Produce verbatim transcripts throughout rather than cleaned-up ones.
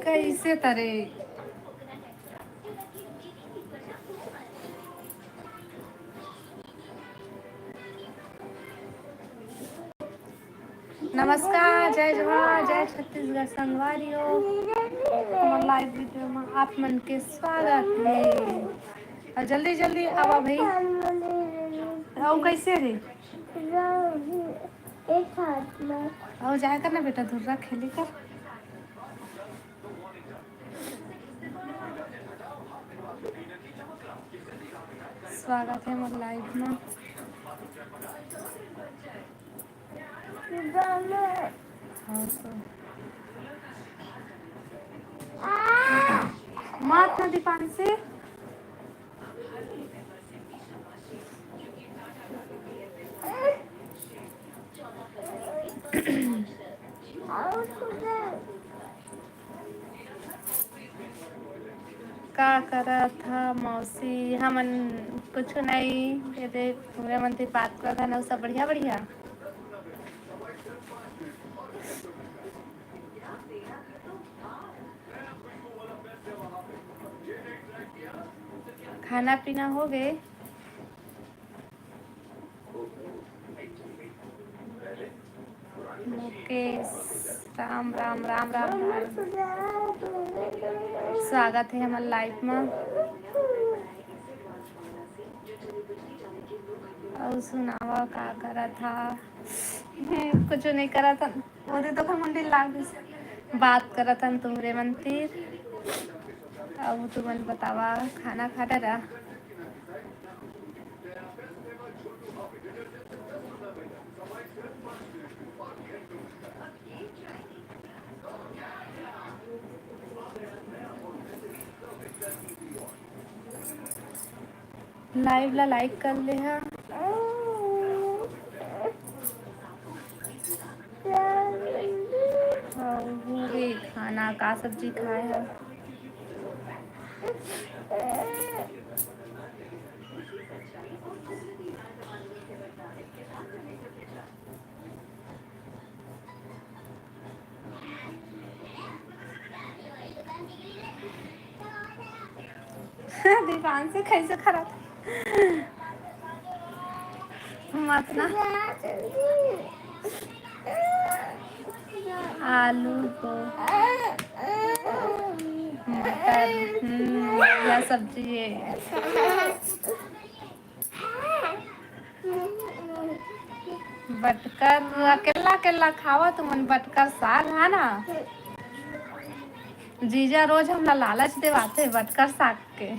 कैसे तरे? नमस्कार, जय जोहार, जय छत्तीसगढ़ संगवारी हो। हमर live video में आप मन के स्वागत है। और जल्दी जल्दी आवा भाई। और कैसे रे? एक हाथ में। और जाए कर ना बेटा, दूर रख, खेली कर। स्वागत है मोर live में। हाँ, तो। मात ना दीपांशु। का करत ह मौसी? हमन कुछु नहीं, ये दे पूरे मन से बात करत हन, सब बढ़िया बढ़िया। खाना पीना हो गए? मुकेश, राम राम, राम राम, राम। स्वागत है हमर live में। अउ सुनावा, का करत हा? कुछ नहीं करत हन। ओदे तो मुंडी लाग दिस। बात करत हन तुमरे मन तीर। अब तुमन बतावा, खाना खा डरा? Live ला like कर ले हा। अउ ये खाना का सब्जी खाए हा? दीपांशु कैसे खड़ा था? मत ना। आलू को मटर, हम्म, यह सब्जी है। बटकर अकेला अकेला खावा तुमन, बटकर साग है ना। जीजा रोज हमला लालच देवाथे बटकर साग के।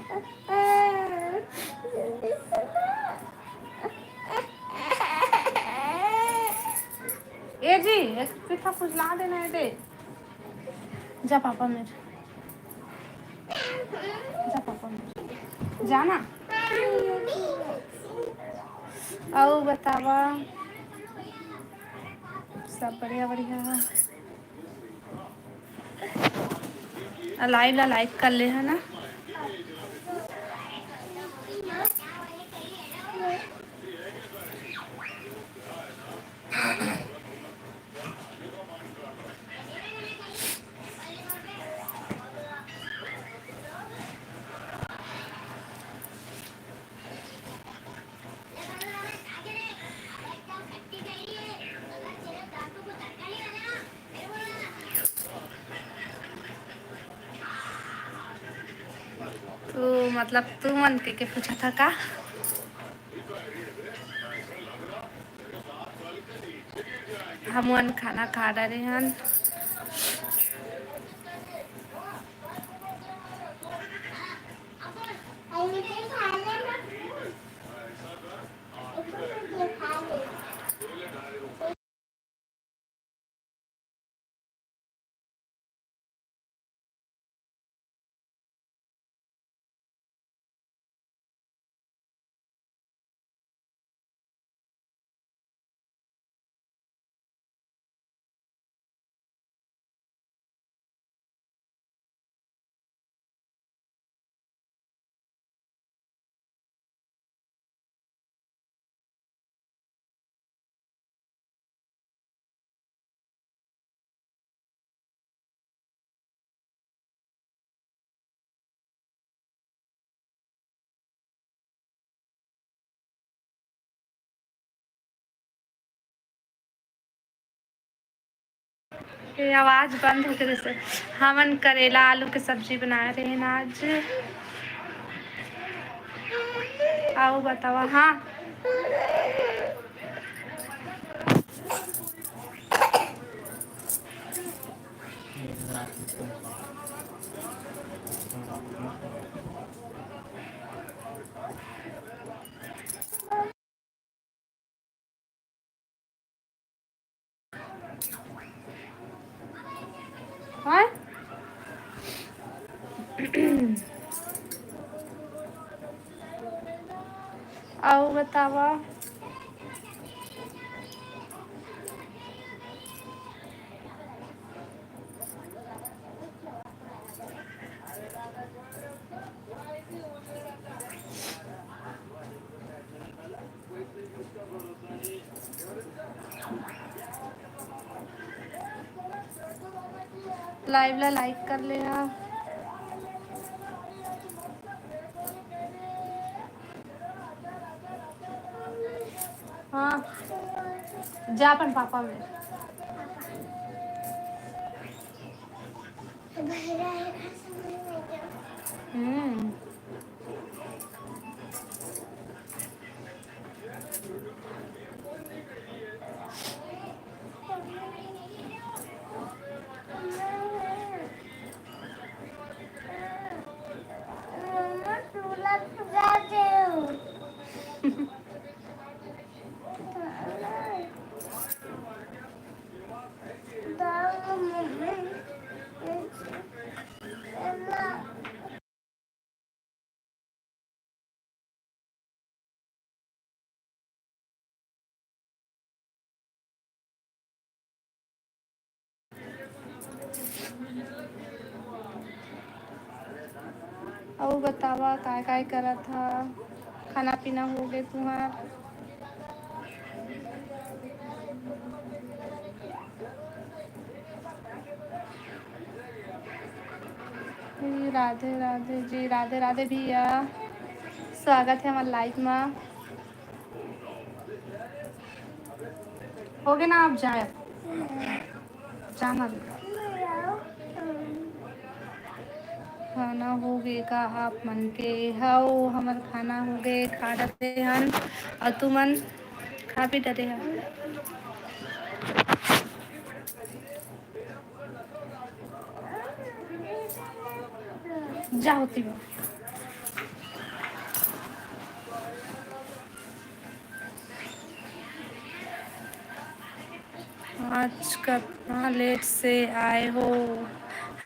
ए जी, एक पीठा फुसला देना है दे। जा पापा मेरे। जा पापा मेरे। जाना। अउ बतावा, सब बढ़िया बढ़िया है। Live ला like कर ले है ना। तो मतलब तू मन के, के पूछा था का? हमन खाना खा डरे हन। ये आवाज बंद होके जैसे। हमन करेला आलू के सब्जी बनाए रहे ना आज। आओ बतावा, हाँ। हाँ? अउ बतावा। Live ला like कर ले हा। हाँ, जा अपन पापा में। हम्म। अउ बतावा, काय काय करत हा? खाना पीना हो गे तुहार? जी, राधे राधे जी, राधे राधे भैया, स्वागत है हमारे लाइव में। हो गए ना, आप जाए, जाना। खाना हो गए का आप मन के? हव, हमर खाना हो गए, खा डरे हन। अउ तुमन खा पी डरे हन? जा होती बा। आज कतना लेट से आए हो?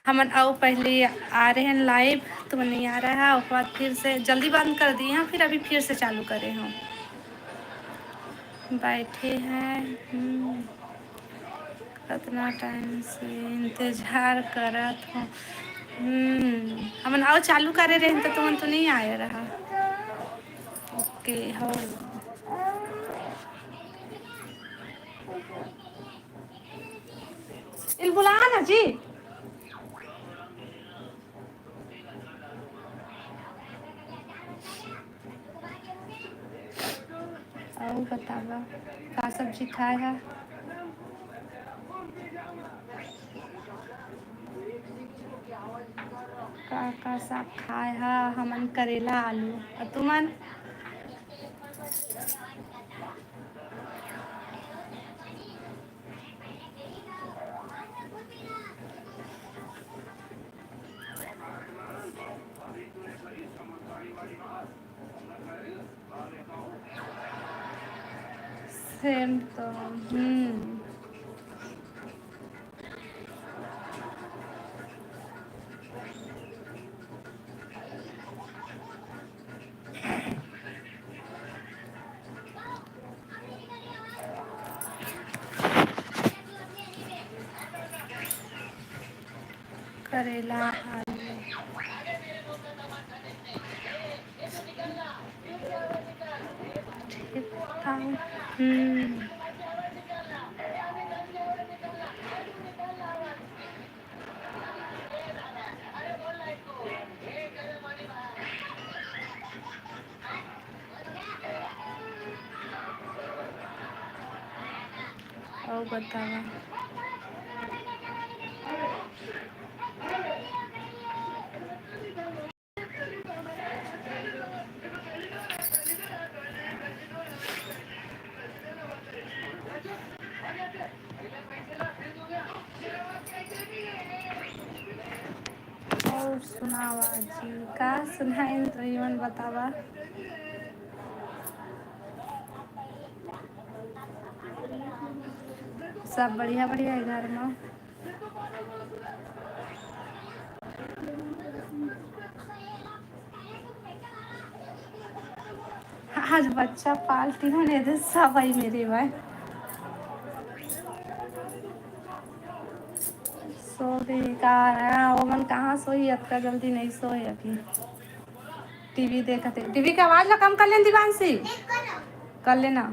हमन अउ पहले आ रहे हैं लाइव, तुमन नहीं आ रहा है, ओकर बाद फिर से जल्दी बंद कर दिए हैं, फिर अभी फिर से चालू करे हो। बैठे हैं, हम्म, कतना टाइम से इंतजार करत हो। हम्म, हमन अउ चालू करे रहे तो तुमन तो नहीं आए रहा। ओके, हो। इल बुला ना जी। अउ बतावा, का सब्जी खाए हा? का का साग खाए हा? हमन करेला, आलू। अउ तुमन? सेम तो, हम्म। करेला, आलू। ठीक था। हम्म। अउ बतावा। और सुनावा जी, का सुनाइन तो इमन बतावा। सब बढ़िया बढ़िया है घर में। आज बच्चा पार्टी होने दे सब आई मेरे भाई। सो बेकार है, ओमन कहाँ सोई, अतका जल्दी नहीं सोए अभी। टीवी देखत है, टीवी के आवाज ला कम कर लेन दिवांशी, कर लेना।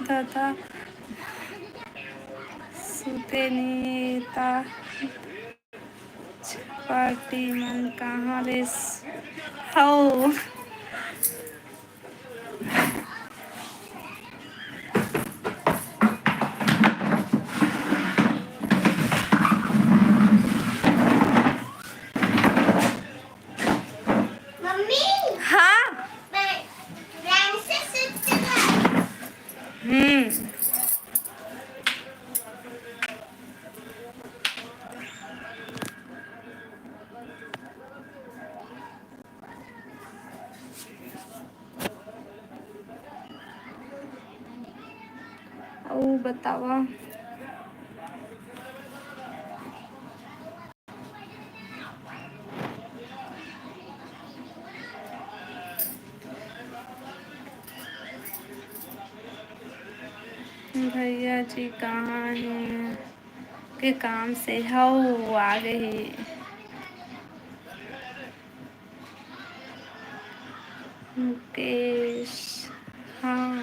दादा सुते नी ता। पार्टी मन कहाँ ले हौ? मम्मी, हाँ। हम्म। अउ बतावा। भैया जी कहाँ हैं? के काम से हौ आ गए। मुकेश, हाँ।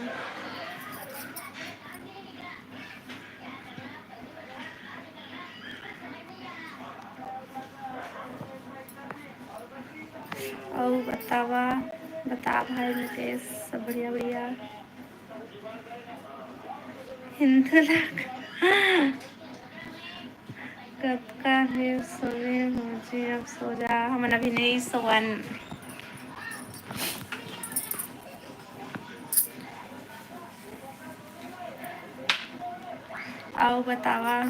अउ बतावा, बता भाई मुकेश, सब बढ़िया बढ़िया। हिंदू लोग कतका देर सोवे हो जी, अब सो जा, हमन अभी नहीं सोवन। अउ बतावा,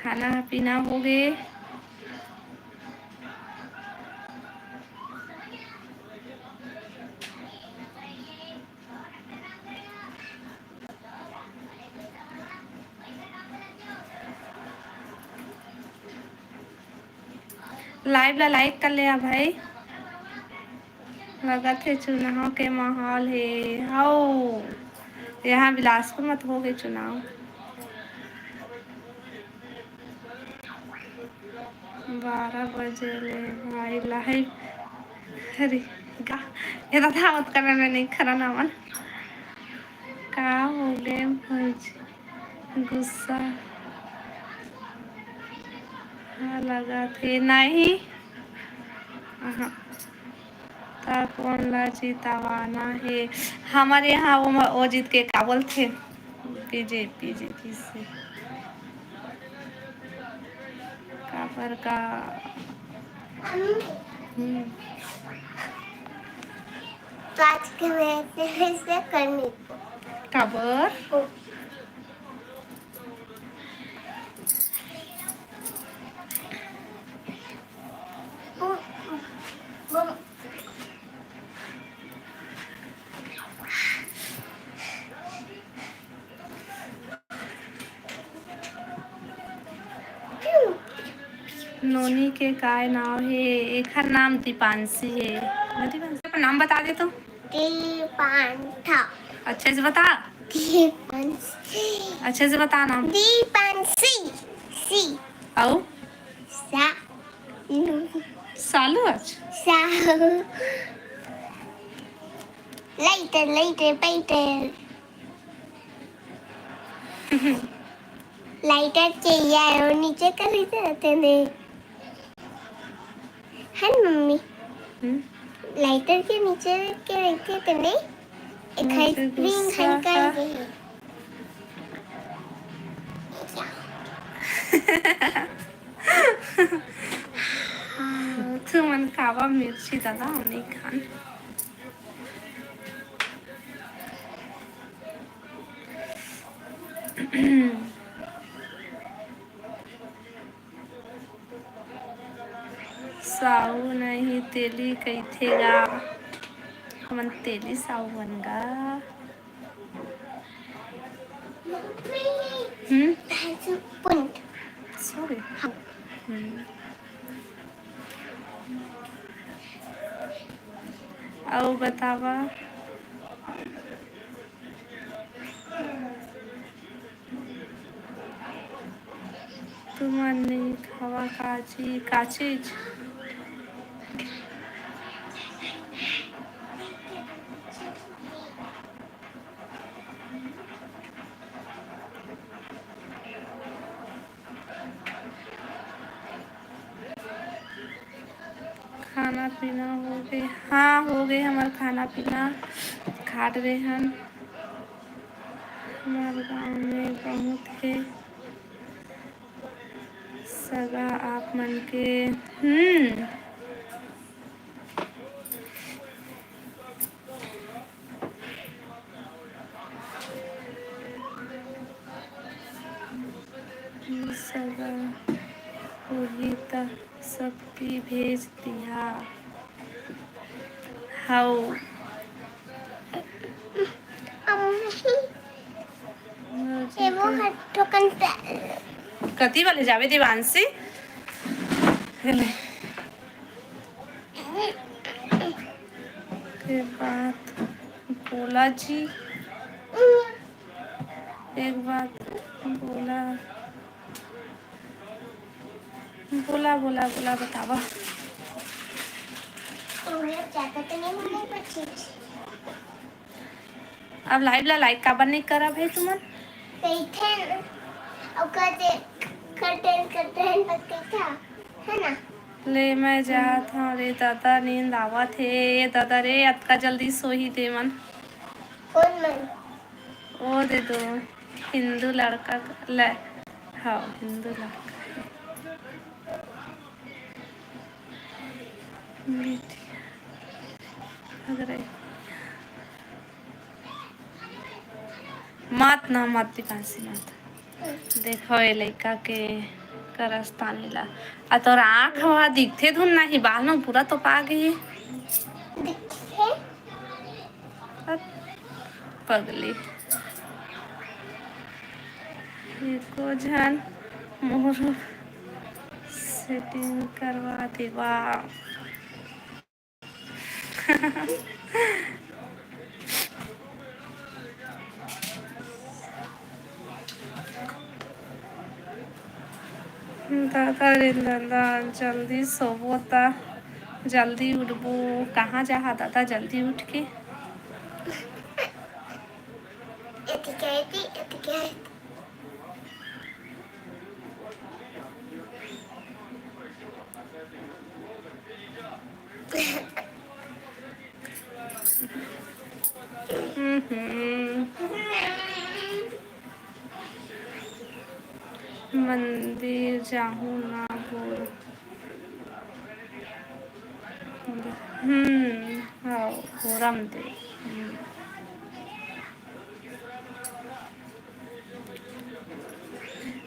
खाना पीना हो गे? Live ला like कर ले आ भाई। लगत हे चुनाव के माहौल हे। हौ, यहाँ बिलासपुर में तो हो गए चुनाव। बारह बजे ले भाई live। अरे गा, ये तो था, ओतका में नहीं खरा ना मन। का हो गए भौजी? गुस्सा हाँ, लगत हे नहीं। अहाँ, त कोन ला जितवाना हे? हमर यहाँ वो म-, वो जीत के का बोलथे? बीजेपी जीतिस हे। काबर का? हम्म। तो आज के मैं ऐसे, ऐसे करने को। काबर? ओ, नोनी के काय नाव हे? एखर नाम दीपांशी हे। ना दीपांशी, अपन नाम बता दे तो। दीपांशा। अच्छे से बता। दीपांशी। अच्छे से बता नाम। दीपांशी। सी। अउ? सा। सालू आज? साहू। लाइटर, लाइटर, पाइटर। लाइटर चाहिए, वो नीचे कर रही थे, तेने। है ना, मम्मी? हम्म? लाइटर के नीचे के रखते थे, नहीं? एक मुझे आइसक्रीम गुस्सा खाने का आ है। तुमन खावा मिर्ची दादा, हम नहीं खान। साऊ नहीं तेली कहिथे गा, हमन तेली साऊ बन गा। हम्म? सॉरी। हम्म। अउ बतावा। तुमन नइ खावा का चीज, का चीज? खाना पीना हो गए? हाँ, हो गए हमर खाना पीना, खा डरे हन। हमार गाँव में बहुत है सगा आप मन के। हम्म। सगा होही त सबकी भेज दिहा। हौ। अम्मी। ए वो हर ठोकन पे। कति वाले जावे देवांशी? ले। के बात बोला जी। एक बात बोला, बोला, बोला, बोला, बतावा। अब लाइव ला लाइक काबर नहीं करा भाई तुमन? कहिथे न, ओकर जे करथे, करथे, बस कहिथे, है ना? ले, मैं जात हँव रे दादा, नींद आवत हे। ए दादा रे, अतका जल्दी सोही ते मन? कौन मन? ओ दे दो, हिंदू लड़का ल-, हाँ, हिंदू लड़का। मत ना, मत दिखासी मत। देखो ये लइका के करस्तानी ला। आ तोर आँख ह दिखथे धुन नाही, बाल में पूरा तोपा गे हे। दिखथे? अत पगली। एको झन मोर setting करवा देवा। दादा रे दादा, जल्दी सोबो त जल्दी उठबो। कहाँ जाहा दादा जल्दी उठ के? एती क्या, एती, एती क्या, एती? हम्म। मंदिर जाहूँ ना बोल। हम्म, हाँ, फोरम दे। हम्म।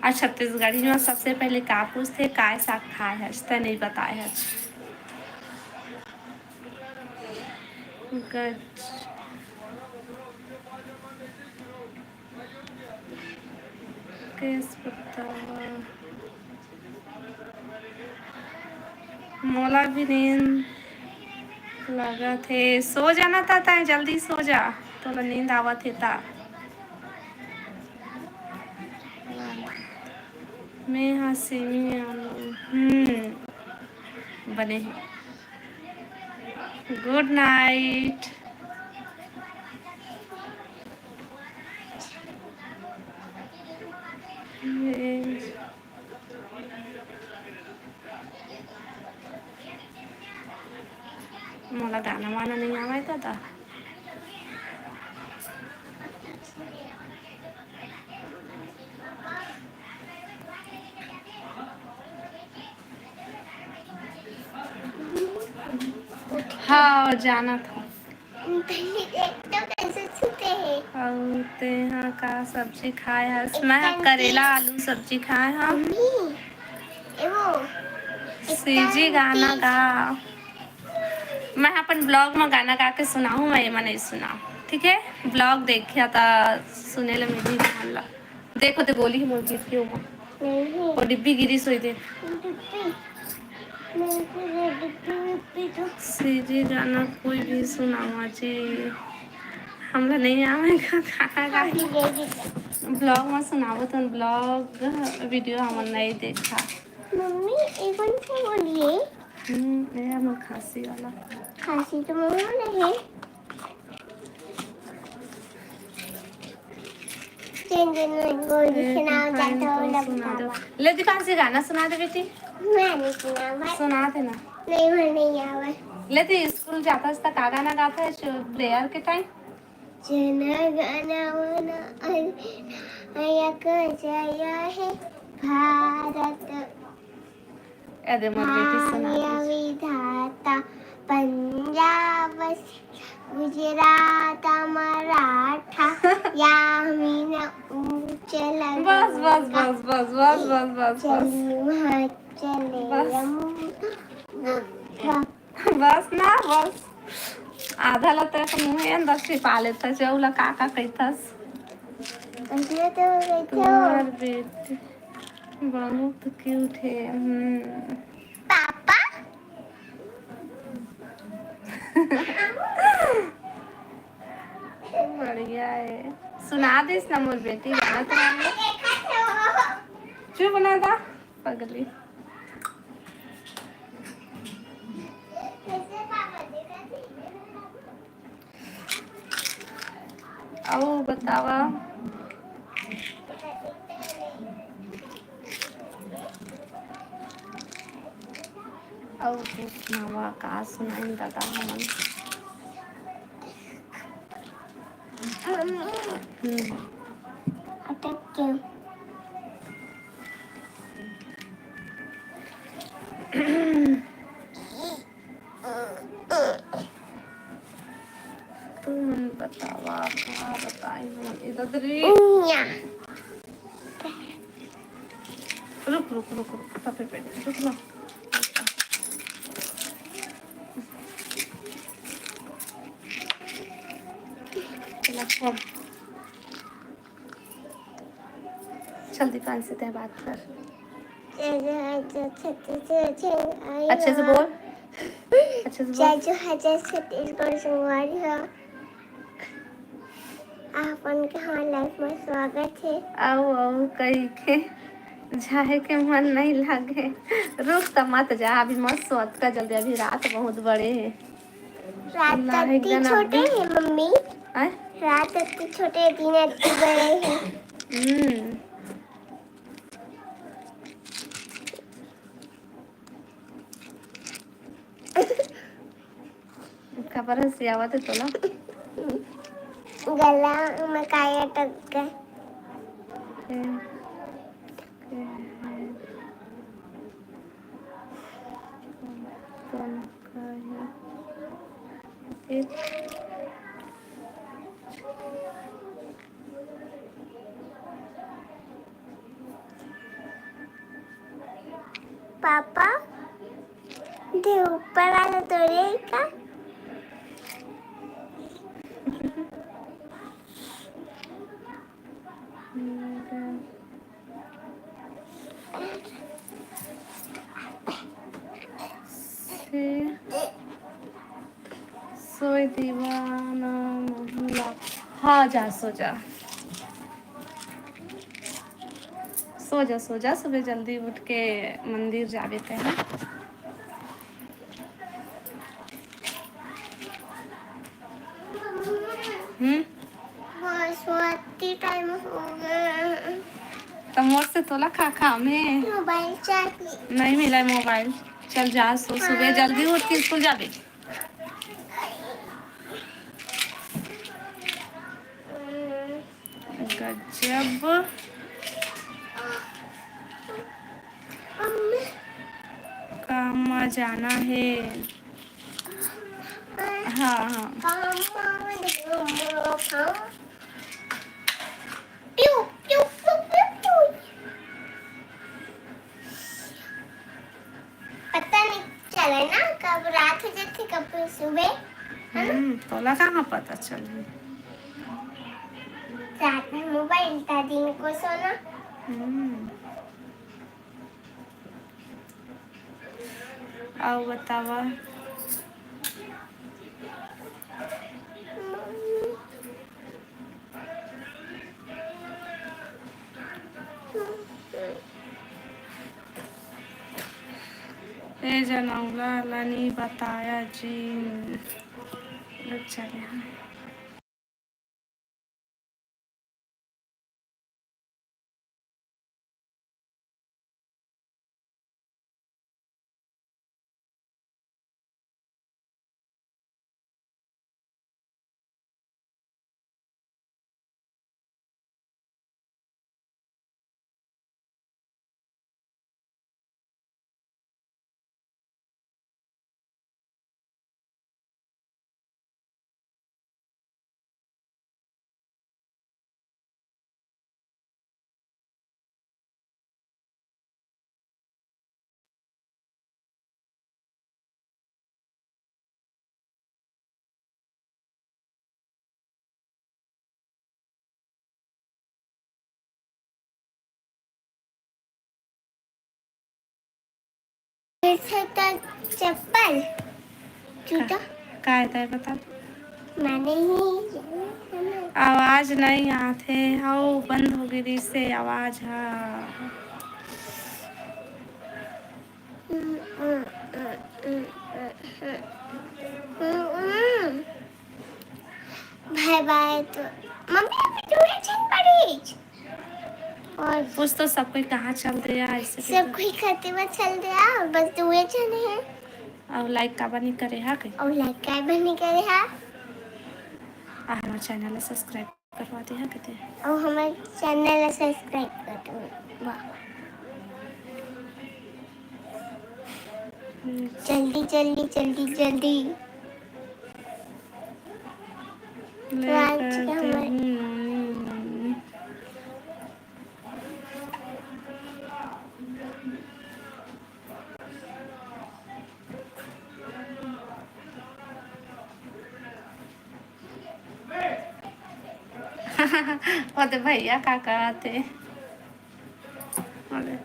आज छत्तीसगढ़ी में सबसे पहले का पूछथे, "काय साग खाए हस?" त नहीं बताए हस। गज-, केस पत्ता। मोला भी नींद लगत हे। सो जाना था, तैं जल्दी सो जा, तोला नींद आवत हे ता। मैं हा सेमी आलू, हम्म, बने हे। Good night। मोला गाना वाना नहीं आवे दादा। हाँ, जाना था। पहले देख तो कैसे छूते हैं। अउ तेहा का सब्जी खाए हस? मैं करेला आलू सब्जी खाए हूँ। मम्मी, ए वो, सीजी गाना गा। मैं अपन vlog में गाना गा के सुनाऊँ, मैं एमा नहीं सुनाऊँ, ठीक है? Vlog देखिया ता सुने ले मिली हमन ला। देखो ते गोली मोर गिर के ओमा। नहीं। वो डिब्बी गिरी सोई दे। डिब्बी। नहीं, नहीं, डिब्बी, डिब्बी तो। सीजी गाना कोई भी सुनावा जी। हमला नहीं आवे का गाना गा। अभी दे दी। Vlog में सुनावो तो vlog video हमन नहीं देखा। मम्मी, एक कौन सा बोलिए? हम्म, ये हमर खांसी वाला। खांसी तो मम्मी वाला है। चल, चल, मैं गोली ए, सुनाओ, तुम जाता हूँ, तो लग सुना दो। जावा। ले दीपांशी, गाना सुना दे बेटी। मैं नहीं सुनावा। सुना दे ना। नहीं, मैं नहीं आवा। ले, तू स्कूल जाता हस त का गाना गाता है जो प्रेयर के टाइम? जन गण मन अधिनायक जय हे भारत। ए दे मोर बेटी सुना भाग्य दे। विधाता पंजाब से गुजरात मराठा यामिन उच्चल बस, बस, गंगा बस, बस, बस, बस, बस, बस। चली हिमाचल बस। यमुना। बस ना, बस। आधा ला तो अपन मुँहे अंदर छिपा लेथस, अउ ला का का कहिथस? इसमें तो कहिथस। तुम्हार बेटी बहुत क्यूट है। हम्म। पापा? बढ़िया है। सुना दिस ना मोर बेटी, गाना तो गाना। चुप ना था, पगली। अउ बतावा। अउ कुछ नवा का सुनाइन दादा हमन। मम्मी। हम्म। अटक क्यों? तुमन बतावा, का बताई हमन? ए ददरी। उइया। रुक, रुक, रुक, रुक। तपे पे रुक ना। चला, छोड़। चल दीपांशी, तैं बात कर। जय जय जय छत्तीसगढ़ संगवारी हो। अच्छे से बोल। अच्छे से बोल। जय जय जय छत्तीसगढ़ संगवारी हो। आप मन के हमर live में स्वागत हे। अउ, अउ, कहि के जाए के मन नहीं लागे। रुक त मत जा, अभी मत सो अतका जल्दी, अभी रात बहुत बड़े हे। रात अतकी छोटे हे, मम्मी। आय? रात अतकी छोटे, दिन अतकी बड़े हे। हम्म। काबर हंसी आवत हे तोला? गला में काय अटक गे? पापा, दे ऊपर वाला तोरे ही का? सोए दीवाना मोहल्ला। हाँ, जा, सो जा। सो जा, सो जा, सुबह जल्दी उठ के मंदिर जाबे तैं, हाँ? हम्म? हाँ, सोती टाइम हो गया। त मोर से तोला का काम हे? मोबाइल चार्ज नहीं। नहीं मिला है मोबाइल। चल जा, सो, सुबह हाँ। जल्दी उठ के स्कूल जाबे। गजब। काम मा जाना हे। हाँ, हाँ। पता नहीं चले ना, कब रात हो जाथे, कब सुबह, है ना? हम्म, तोला कहाँ पता चलही? रात में मोबाइल, ता दिन को सोना। हम्म। अउ बतावा। ए जनौला ला नी बताया जी। रुक जा रे, हाँ। चप्पल, जूता। का, का हे ताय बता? मैंने ही आवाज नहीं आथे, हव बंद हो गिस हे आवाज हा। बाय बाय। तो मम्मी, अभी दूर चल पड़ी। और कुछ तो सब कोई कहाँ चल दे यार, ऐसे सब कोई खाते में चल दे यार, बस दुए जने हैं। और लाइक काबर नहीं करे हा कहीं? और लाइक काबर नहीं करे हा? आ हमारे चैनल ला सब्सक्राइब करवा दे हा कते। और हमारे चैनल ला सब्सक्राइब कर दो। वाह। जल्दी, जल्दी, जल्दी, जल्दी। तो आज लेकर के हमारे हम्म। ओदे भैया का कहत हे? ओदे।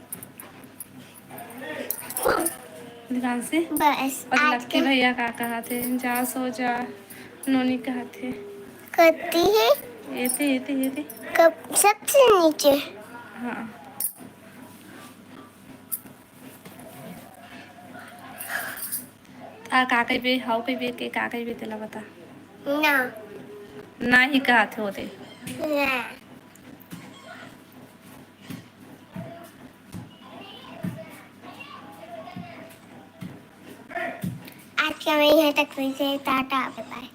दिखांशी? बस, ओदे आज लक्की के भैया का कहत हे? जा सो जा, नोनी कहत हे। कती हे? एती, एती, एती। कब सबसे नीचे? हाँ। आ, का कहिबे? हव कहिबे के का कहिबे, तेला बता। ना। ना ही कहत हे ओदे। ना। आज का मैं यहाँ तक फिर से टाटा, बाय बाय।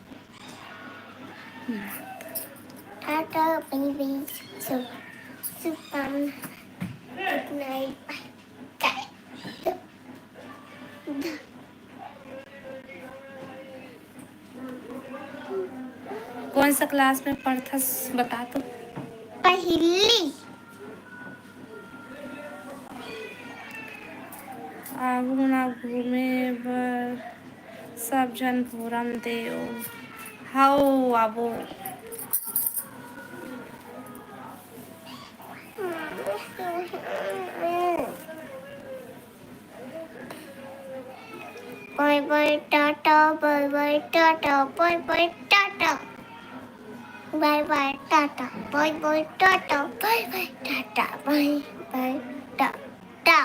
टाटा, बाय बाय, शुभ, शुभकामना, गुड नाइट, बाय। कौन सा क्लास में पढ़थस, बता तो। पहली। आगू ना घूमे बर सब झन फोरम देव। हव, आबो। Bye bye, tata, bye bye, tata, bye bye, tata. Bye bye, tata, bye bye, tata, bye bye, tata, bye bye, tata.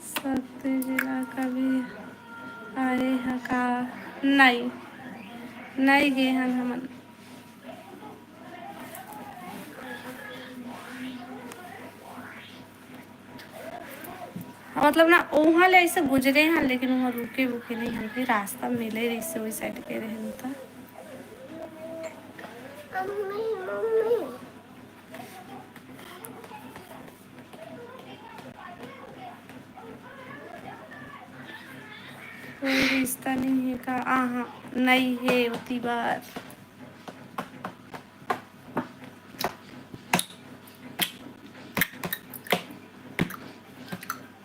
सत्य जिला कभी आए ह का? नहीं, नहीं गे हन हमन। मतलब ना, वहाँ ले ऐसे गुजरे हैं, लेकिन वहाँ रुके वुके नहीं हैं, फिर रास्ता मिले रहिसे वही साइड के रहे त। Mummy, mummy. कोई रिश्ता नहीं है का? आहा, नहीं है, उती बार।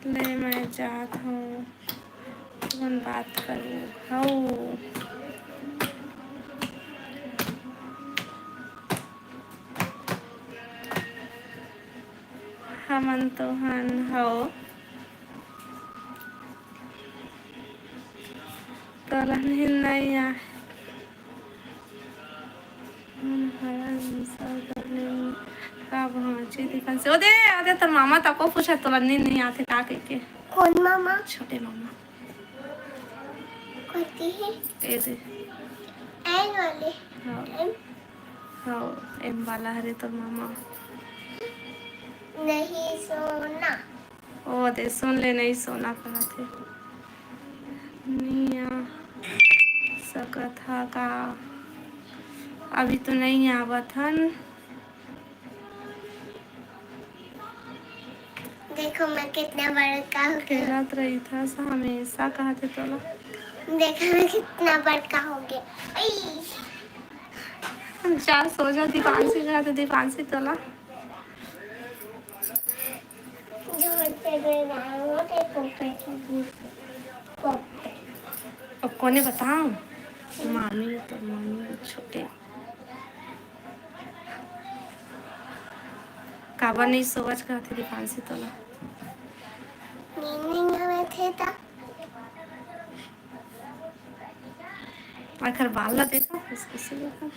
ले, मैं जात हूँ, तुमन बात करो। हौ। हमन तो हन, हौ। तोला नींद नहीं आ। मन हरा निशा कर ले। का भांची दिखन से। ओ दे, आ दे, तोर मामा तको पूछा, तोला नींद नहीं आथे का कहिके। कौन मामा? छोटे मामा। कौन है? ए दे। एन वाले। हाँ। एम? हाँ, एम वाला हरे तोर मामा। नहीं सोना। ओ दे, सुन ले, नहीं सोना कहत हे। नहीं आ सकत हा का? अभी तो नहीं आवत हन। देखो, मैं कितना बड़का हो गया। खेलत रहिथस हमेशा, कहत हे तोला। देखो, मैं कितना बड़का हो गया। आई। जा, सो जा, दीपांशी कहत हे, दीपांशी तोला। अब कोने बताओ? मामी, तो मामी छोटे। काबर नहीं सोवच कहत हे दीपांशी तोला? नींद नहीं आवत हे ता। आखिर बाल ला देखा, खुशखुशी देखा।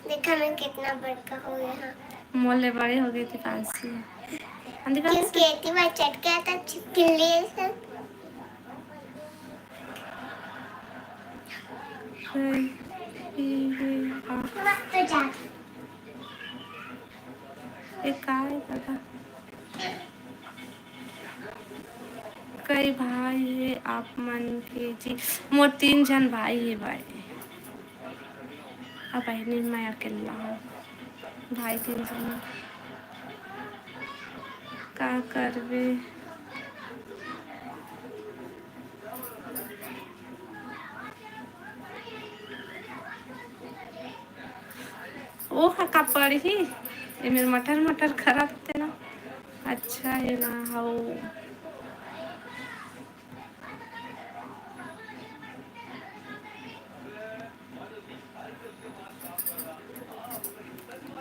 देखा मैं कितना बड़का हो गया। हाँ। मोर ले बड़े हो गए दीपांशी। हाँ, दीपांशी। क्योंकि इतनी बार चट गया था, छिपकली है सब। तो जा। ए, का है दादा? कई भाई हे आप मन के जी? मोर तीन झन भाई हे भाई। अब बहिनी मैं अकेला हूँ, भाई तीन झन हे। का करबे? ओ हा का पड़ही? ए मेर मटर मटर करत हे ना। अच्छा हे ना, हौ।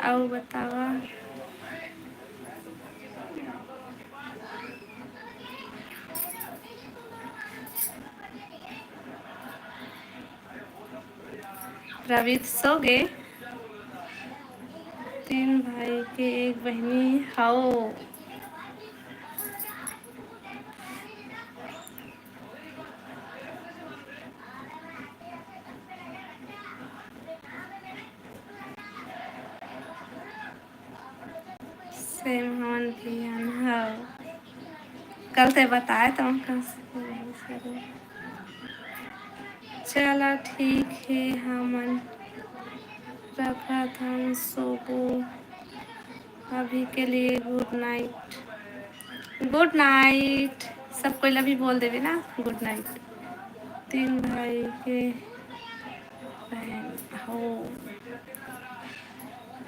अउ बतावा। प्रवीत सो गे। तीन भाई के एक बहिनी हव। सेम हमन भी हन, हव। कल ते बताए तो हम कहाँ से, चला ठीक हे, हमन रखत हन, सोबो अभी के लिए, गुड नाइट। गुड नाइट। सब कोई ला भी बोल देवे ना गुड नाइट। तीन भाई के बहन हो।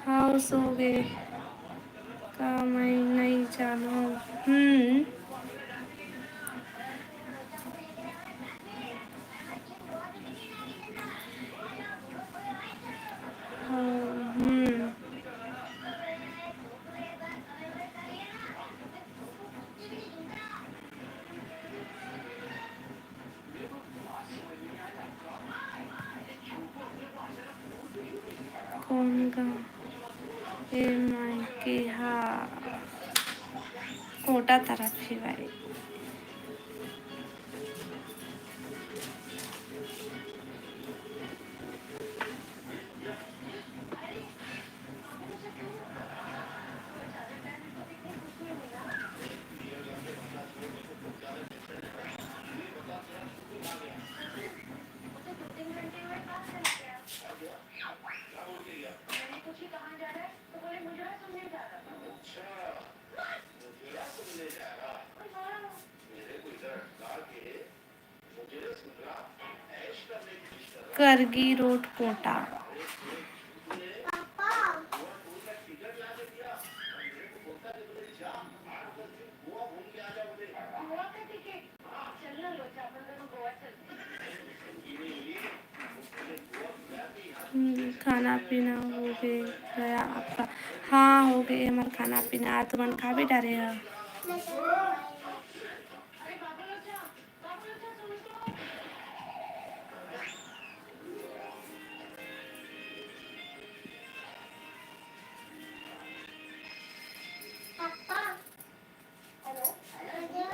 हाँ, सो गए। का मैं नहीं जानूँ? हम्म। का? ए मायके हा कोटा तरफ ही भाई। करगी रोड, कोटा। हम्म, खाना पीना हो गया आपका? हाँ, हो गए हमार खाना पीना। आज तुमन खा भी डारे हो?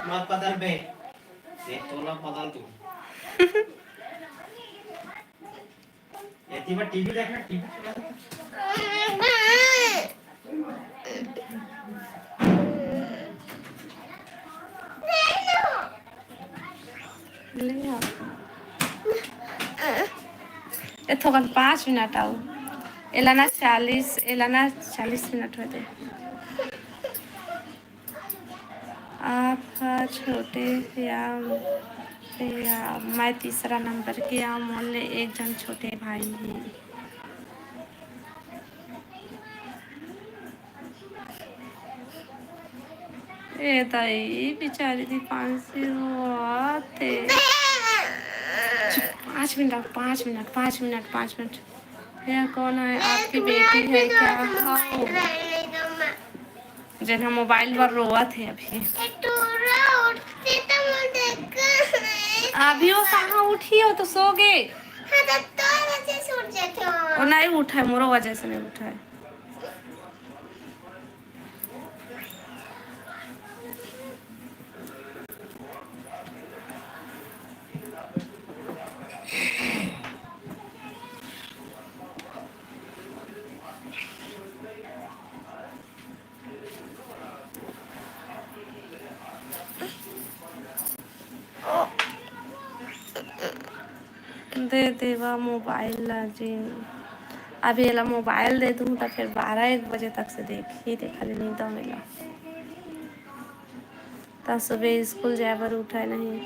मत पदल बे। ये तोला पदल तू। एती में टीवी देखना, टीवी चला। ले आ। ए थोकन पाँच मिनट आऊ। एला ना चालीस, एला ना चालीस मिनट होते। आप ह छोटे या, या मैं तीसरा नंबर के आऊँ, मोर ले एक झन छोटे भाई हे। ए दाई, बेचारी दीपांशी रोवत हे। चुप, पाँच मिनट, पाँच मिनट, पाँच मिनट, पाँच मिनट। यह कौन है? आपकी बेटी है क्या? आओ। जेन ह मोबाइल बर रोवत हे अभी। अभी वो कहाँ उठी हो, तो सो गे। हाँ, तो तोर वजह से उठ जाते हो। वो नहीं उठा है, मोरो वजह से नहीं उठा है। दे देवा मोबाइल ला जी। अभी एला मोबाइल दे दूँ त फिर बारह एक बजे तक से देखही, देखा ले नींद मेला। त सुबह स्कूल जाए बर उठा नहीं।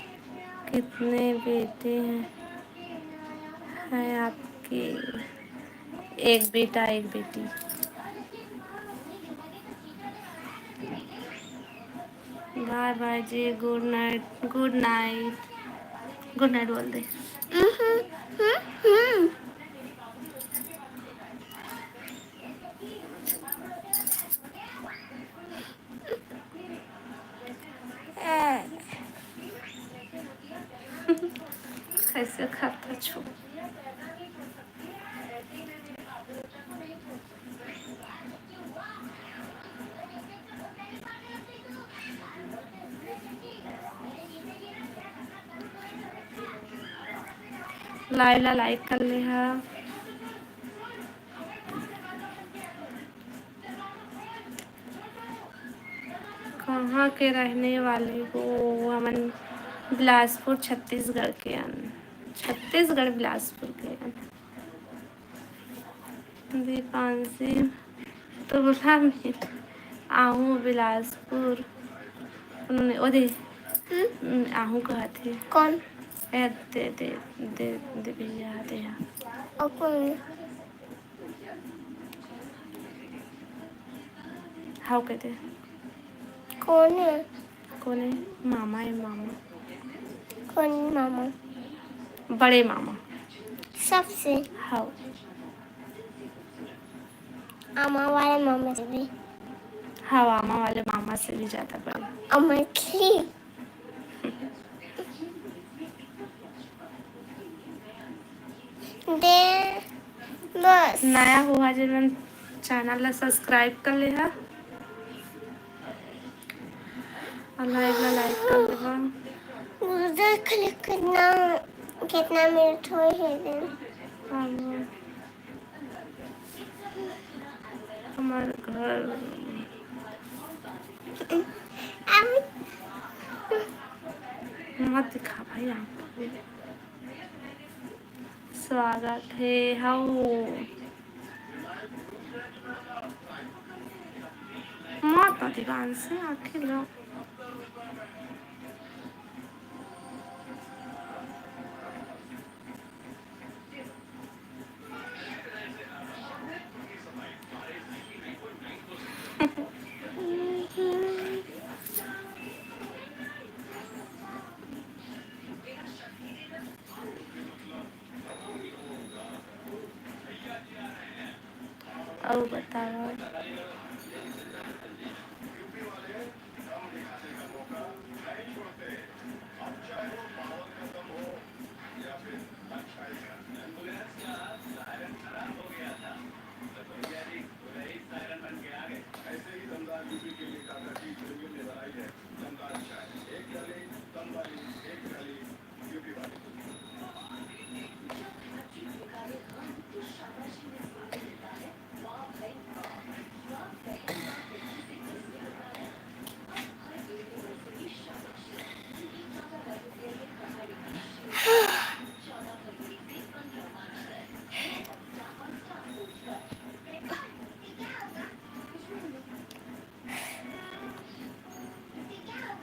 कितने बेटे हैं, हैं आपके? एक बेटा, एक बेटी। बाय बाय जी, गुड नाइट, गुड नाइट, गुड नाइट बोल दे। हम्म, हम्म, हम्म। कैसे खाता छू? लाइव ला लाइक कर ले हा। कहाँ के रहने वाले हो? हमन बिलासपुर, छत्तीसगढ़ के अन। छत्तीसगढ़, बिलासपुर के अन। दीपांशी तो बोला, मैं आहूँ बिलासपुर। उन्होंने, ओ दे, हम्म? आहूँ कहत हे। कौन? ए, दे, दे, दे, दे भैया, दे हा। ओ कौन? हाव कह दे। कौन है? कौन है? मामा है, मामा। कौन मामा? बड़े मामा। सबसे? हाव। आमा वाले मामा से भी? हाव, आमा वाले मामा से भी ज्यादा बड़े। अमरखी। दे, दो बस। नया हुआ जे मन, channel ला subscribe कर ले हा और live ला like कर देवा। देख ले कितना, कितना मिनट होए हे दिन। अब हमार घर अब मत दिखा भाई आप। स्वागत हे, हाउ। माता दीवान से आखिर लो। अउ बताओ।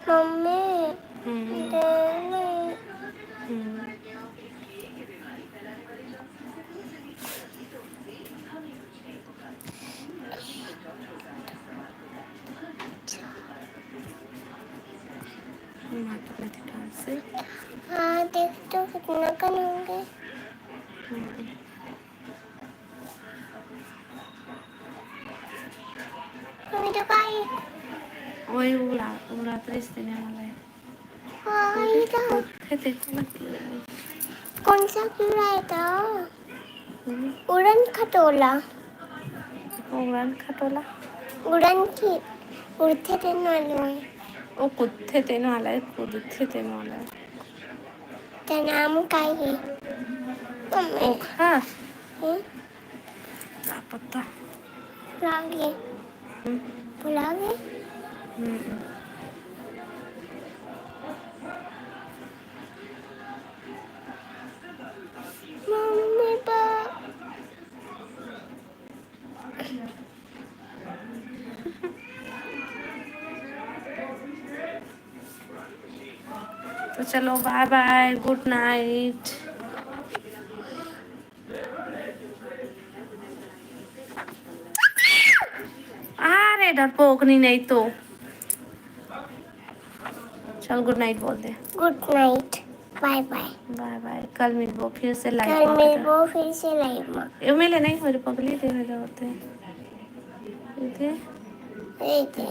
मम्मी, हम्म। दे नहीं। हम्म। माता रानी डांस से। हाँ, देख तो कितना कन होंगे। हम्म। अभी तो काई। ओए, उड़ा, उड़ा तो रिश्ते में वाला है। हाँ, ये तो। है, देखो ना। कौन सा कीड़ा है तो? हम्म। उड़न खटोला। उड़न खटोला? उड़न की, उड़थे तेन वाले में। वो कूदथे तेन वाला है, कूदथे तेन वाला है। तेन नाम का है? ओखर? हम्म। का पता। भुला गे। हम्म। भुला गे। हम्म। मम्मी पा- तो चलो, bye bye, good night। अरे डरपोकनी नहीं तो। चल, good night बोल दे। Good night, bye bye। Bye bye, कल मिलबो फिर से live कल में। मिलबो फिर से live में। ये मिले नहीं, मेरे पगली दे रहे होते। ये दे। ये दे।